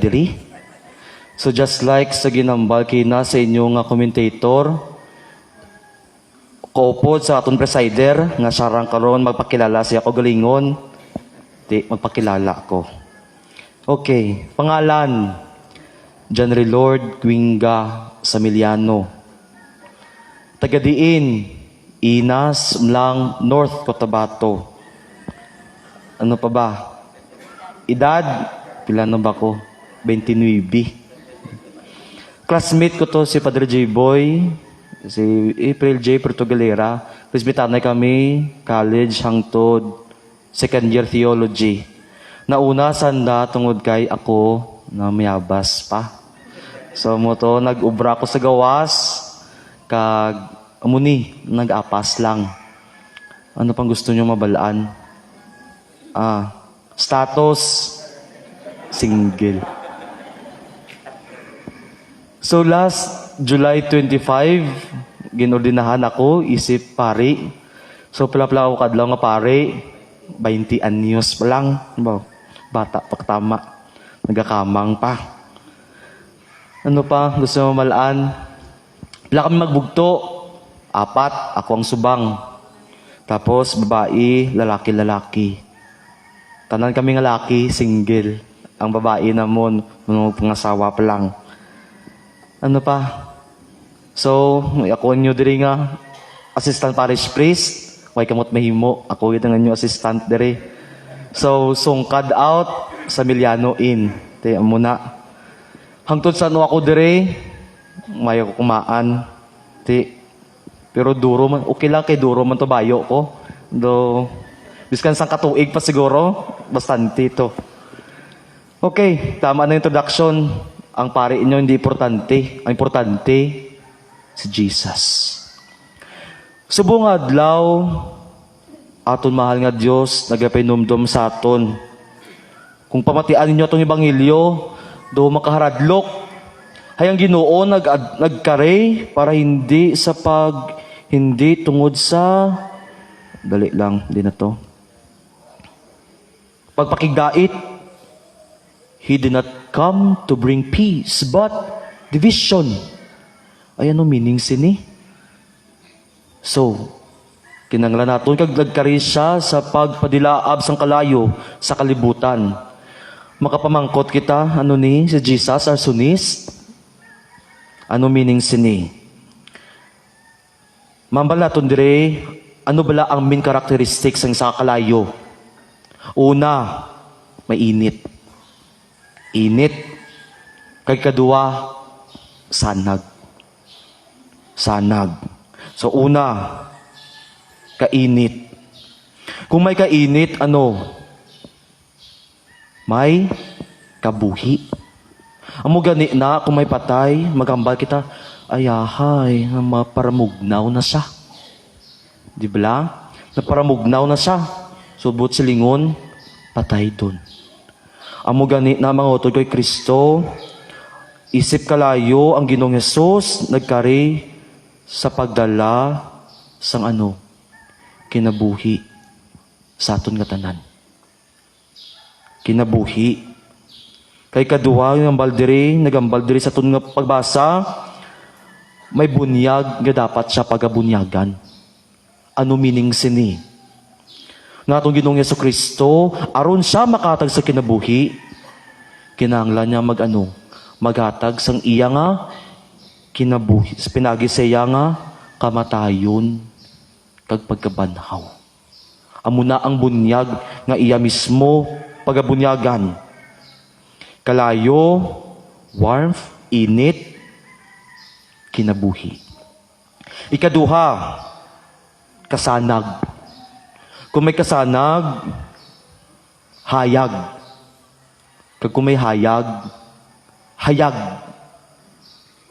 Diri. So just like sa ginambal kina sa inyo nga commentator, kaupod sa aton presider nga sarang karon magpakilala siya ko galingon, di magpakilala ko. Okay, pangalan, John Lord Guinga Samiliano. Tagadiin, Inas, Mlang, North Cotabato. Ano pa ba? Edad, pila na ba ko? 29. Classmate ko to si Padre J. Boy, si April J. Portugalera. Presbytanay kami, college hangtod second year theology. Nauna sanda tungod kay ako na mayabas pa. So mo to nag-ubra ko sa gawas kag amo ni nag-apas lang. Ano pang gusto nyo mabalaan? Status, single. So last July 25, ginordinahan ako isip pari. So pala-pala ako kadlaw nga pari, 20 anyos pa lang. Ba, bata pa tama. Nagakamang pa. Ano pa gusto mo malaan? Pila kami magbugto. Apat, ako ang subang. Tapos babae, lalaki-lalaki. Tanan kami nga laki, single. Ang babae namon, mga pangasawa pa lang. Ano pa? So, ako inyo diri nga assistant parish priest. Way kamot mahimo. Ako yun ang inyo assistant diri. So, sungkad out sa Miliano Inn. Te amo na. Hangtod sa ano ako diri, mayo ko kumaan. Ti pero duro man, okay lang kay duro man to bayo ko. Do biskan sang katuig pa siguro, bastante to. Okay, tama na yung introduction. Ang pare inyo hindi importante. Ang importante, si Jesus. Subong adlaw, aton mahal nga Dios nagapinumdum sa aton. Kung pamatian ninyo atong ebanghelyo, do makaharadlok. Hayang Ginoo nagkare para hindi sa pag hindi tungod sa, dali lang, di na to. Pagpakigdait. He did not come to bring peace, but division. Ay, ano meaning sini? So, kinanglan naton kag nagkari siya sa pagpadilaab sang kalayo sa kalibutan. Makapamangkot kita, ano ni si Jesus arsonist? Ano meaning sini? Mambal naton dire, ano bala ang main characteristics ng sa kalayo? Una, mainit. Init. Kay kadua, sanag. Sanag. So una, kainit. Kung may kainit, ano? May kabuhi. Amo gani na kung may patay, magambal kita, ay ahay, maparamugnaw na siya. Di ba? Naparamugnaw na siya. Subot silingon, patay dun. Amo gani na mga utod kay Kristo, isip kalayo ang Ginoong Hesus nagkari sa pagdala sang ano, kinabuhi sa aton nga tanan. Kinabuhi. Kay kaduha ng baldiri, nagambal diri sa aton nga pagbasa, may bunyag nga dapat siya pagabunyagan. Ano meaning sini? Nga atong Ginoong Yesu Kristo, aron siya makatag sa kinabuhi, kinahanglan niya mag-ano, maghatag sang iya nga kinabuhi, pinagi sa iya nga kamatayon kag pagkabanhaw. Amo na ang bunyag nga iya mismo pagabunyagan. Kalayo, warmth, init, kinabuhi. Ikaduha, kasanag. Kung may kasanag, hayag. Kag kung may hayag, hayag.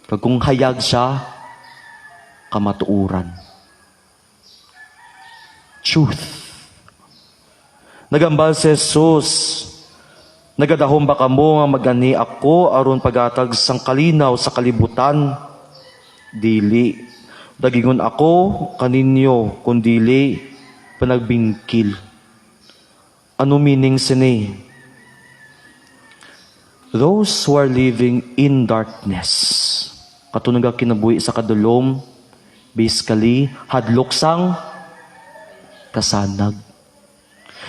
Kag kung hayag siya, kamatuoran. Truth. Nagambal si Jesus, "Nagadahom ba kamo nga magani ako aron pagatag sang kalinaw sa kalibutan? Dili. Dagingon ako kaninyo, kundili panagbingkil." Ano meaning sini? Those who are living in darkness, kato nga kinabuhi sa kadulom, basically, hadlok sang kasanag.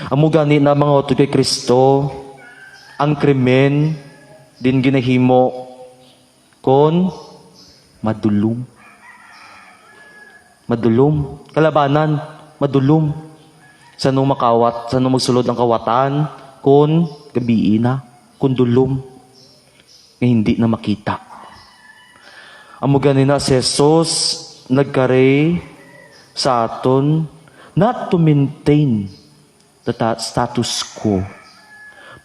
Amo gani na, mga utod kay Kristo, ang krimen din ginahimo kon madulom. Madulom. Kalabanan, madulom. Sa nung makawat, sa nung magsulod ang kawatan, kon gabii na, kon dulom, nga hindi na makita. Amo gani na si Jesus nagkare sa aton not to maintain the status quo,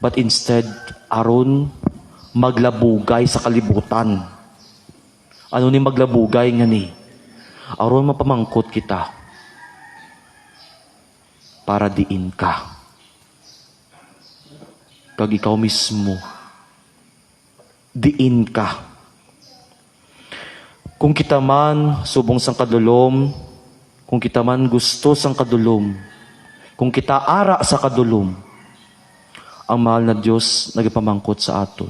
but instead aron maglabugay sa kalibutan. Ano ni maglabugay nga ni? Aron mapamangkot kita para diin ka. Kag ikaw mismo, diin ka. Kung kita man subong sang kadulom, kung kita man gusto sang kadulom, kung kita ara sa kadulom, ang mahal na Diyos nagpamangkot sa aton.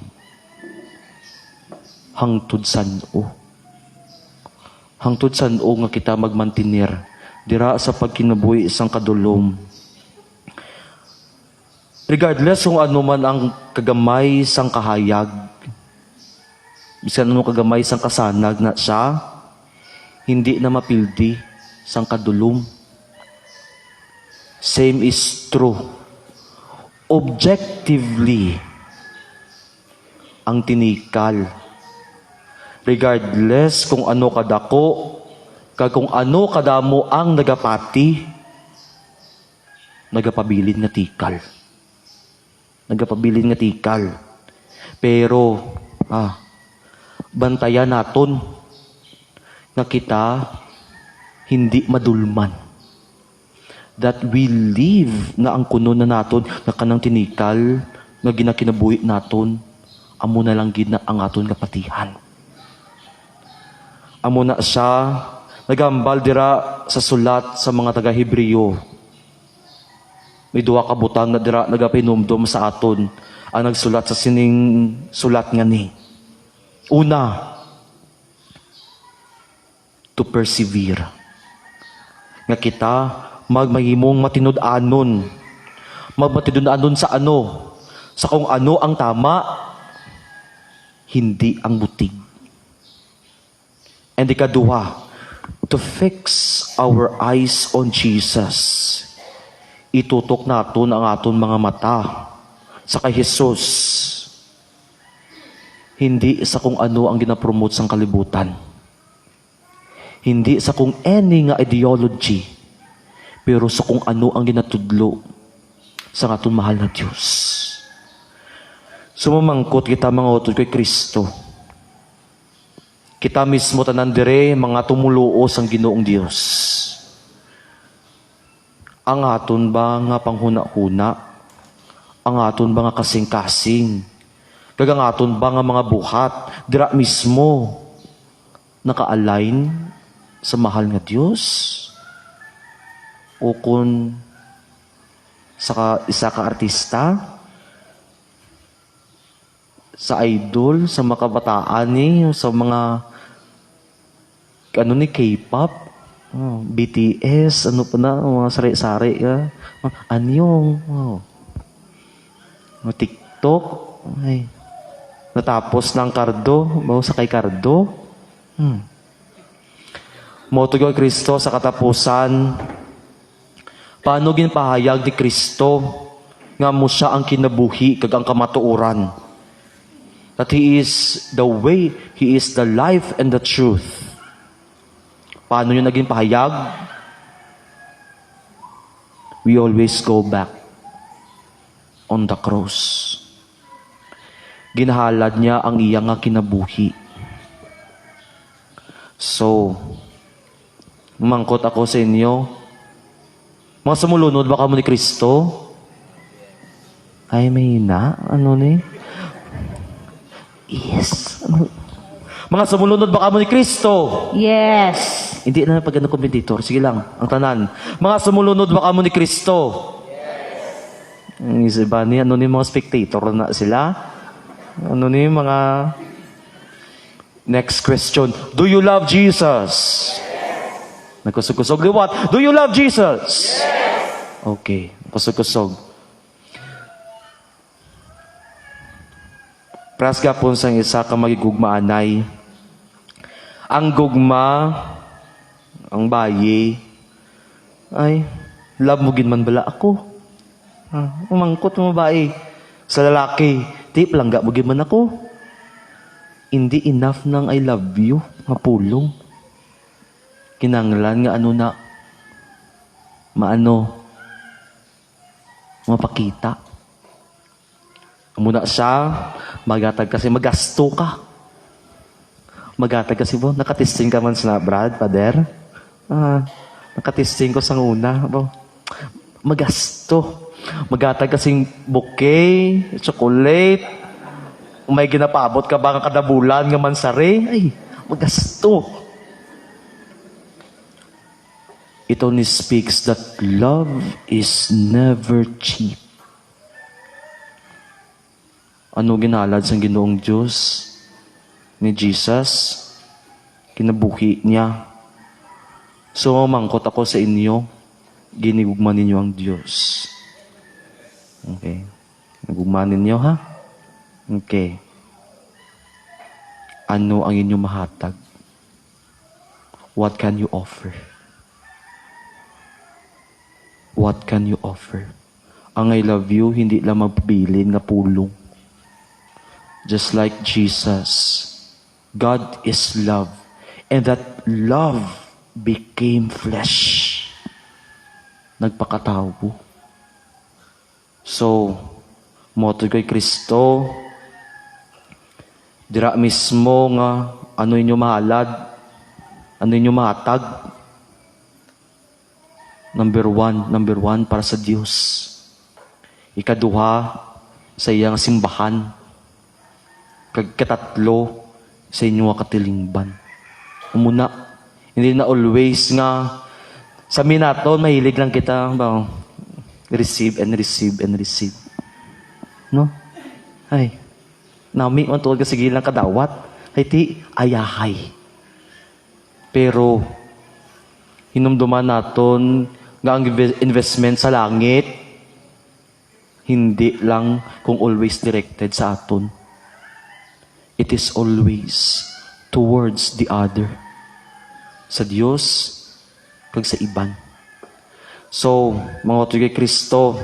Hangtod san-o? Hangtod san-o nga kita magmantinir dira sa pagkinabuhi sang kadulom? Regardless kung ano man ang kagamay sang kahayag, bisan ano kagamay sang kasanag na siya, hindi na mapildi sang kadulom. Same is true. Objectively, ang tinikal, regardless kung ano kadako, kag kung ano kadamo ang nagapati, nagapabilin nga tikal. Nagapabilin nga tikal. Pero, bantayan naton nga kita hindi madulman. That we live nga ang kuno na naton nga kanang tinikal nga ginakinabuhi naton, amo na lang gid na ang aton kapatihan. Amo na siya nagambal dira sa sulat sa mga taga-Hebreo. May duha ka butang na dira nagapinumdum sa aton ang nagsulat sa sining sulat nga ni. Una, to persevere. Nga kita magmahimong matinud-anon. Magmatinud-anon sa ano? Sa kung ano ang tama, hindi ang butig. And ikaduha, to fix our eyes on Jesus. Itutok naton ang aton mga mata sa kay Jesus. Hindi sa kung ano ang ginapromote sang kalibutan. Hindi sa kung any nga ideology, pero sa kung ano ang ginatudlo sa aton mahal na Diyos. Sumamangkot kita, mga utod kay Kristo. Kita mismo tanan dire mga tumuluo sang Ginoong Dios. Ang aton ba nga panghuna-huna? Ang aton ba nga kasing-kasing? Kag ang aton ba nga mga buhat dira mismo naka-align sa mahal nga Dios? O kung sa isa ka artista, sa idol, sa mga kabataan ni, sa mga ano ni K-pop, oh, BTS, ano pa na, mga sari-sari ka. Anyong, oh. Mga TikTok, ay. Natapos ng kardo, bawo sa kay kardo. Moto kay Kristo sa katapusan, paano ginpahayag ni Kristo nga mo siya ang kinabuhi kag ang kamatuoran? That He is the way, He is the life and the truth. Paano yun naging pahayag? We always go back on the cross. Ginahalad niya ang iya nga kinabuhi. So, mangkot ako sa inyo, mga sumulunod ba kamo ni Kristo? Ay, may na. Ano ni? Yes. Ano? Mga sumulunod ba kamo ni Kristo? Yes. Hindi na pag ano commentator. Sige lang, ang tanan. Mga sumulunod ba kamo ni Kristo? Yes. Ang iba ni, ano ni mga spectator na sila? Ano ni mga next question. Do you love Jesus? Yes. Nagkusog-kusog liwat. Do you love Jesus? Yes. Okay, kusog-kusog. Pras gapon sang isa ka magigugmaanay. Ang gugma, ang bayi, ay, love mo gid man bala ako? Ah, umangkot mo bae. Sa lalaki, ti palangga mo gid man ako? Hindi enough nang "I love you," nga pulong. Kinanglan nga ano na, maano, mapakita. Muna siya, magatag kasi, magasto ka. Magatag kasi bo, nakatesting ka man sa Brad, Pader? Ah, nakatesting ko sa una. Bo. Magasto. Magatag kasing bouquet, chocolate, may ginapabot ka ba nga kada bulan nga mansari? Ay, magasto. It only speaks that love is never cheap. Ano ginhalad sa Ginoong Diyos ni Jesus? Kinabuhi niya. So, mangkot ako sa inyo, ginigugma ninyo ang Diyos? Okay. Nagugma ninyo, ha? Okay. Ano ang inyong mahatag? What can you offer? What can you offer? Ang "I love you," hindi lang magpabilin nga pulong. Just like Jesus, God is love. And that love became flesh. Nagpakatao. So, moto kay Kristo, dira mismo nga ano inyo mahalad, ano inyo mahatag. Number one, para sa Diyos. Ikaduha, sa iyang simbahan. Kag katatlo, sa inyo nga katilingban. Umuna, hindi na always nga sa minato, mahilig lang kita ba, receive and receive and receive. No? Ay, nami man tuod kasi lang kadawat. Ay ti, ayahay. Pero, hinumduman naton nga ang investment sa langit, hindi lang kung always directed sa aton. It is always towards the other. Sa Dios, kag sa iban. So, mga kay Kristo,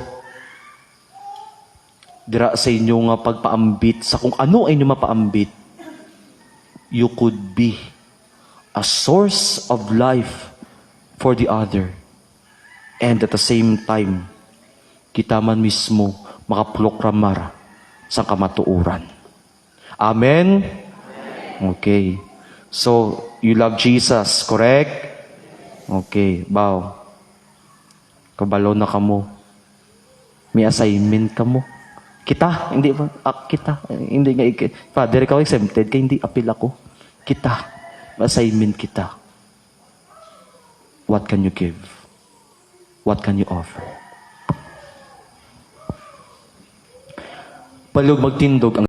dira sa inyo nga pagpaambit, sa kung ano ay inyo mapaambit, you could be a source of life for the other. And at the same time, kita man mismo makaproklamar sa kamatuoran. Amen? Okay. So, you love Jesus, correct? Okay, bow. Kabalo na kamo. May assignment kamo. Kita, hindi ba? Ah, kita. Hindi nga, Father, ikaw exempted, kay hindi apil ako. Kita. May assignment kita. What can you give? What can you offer? Palihog magtindog ang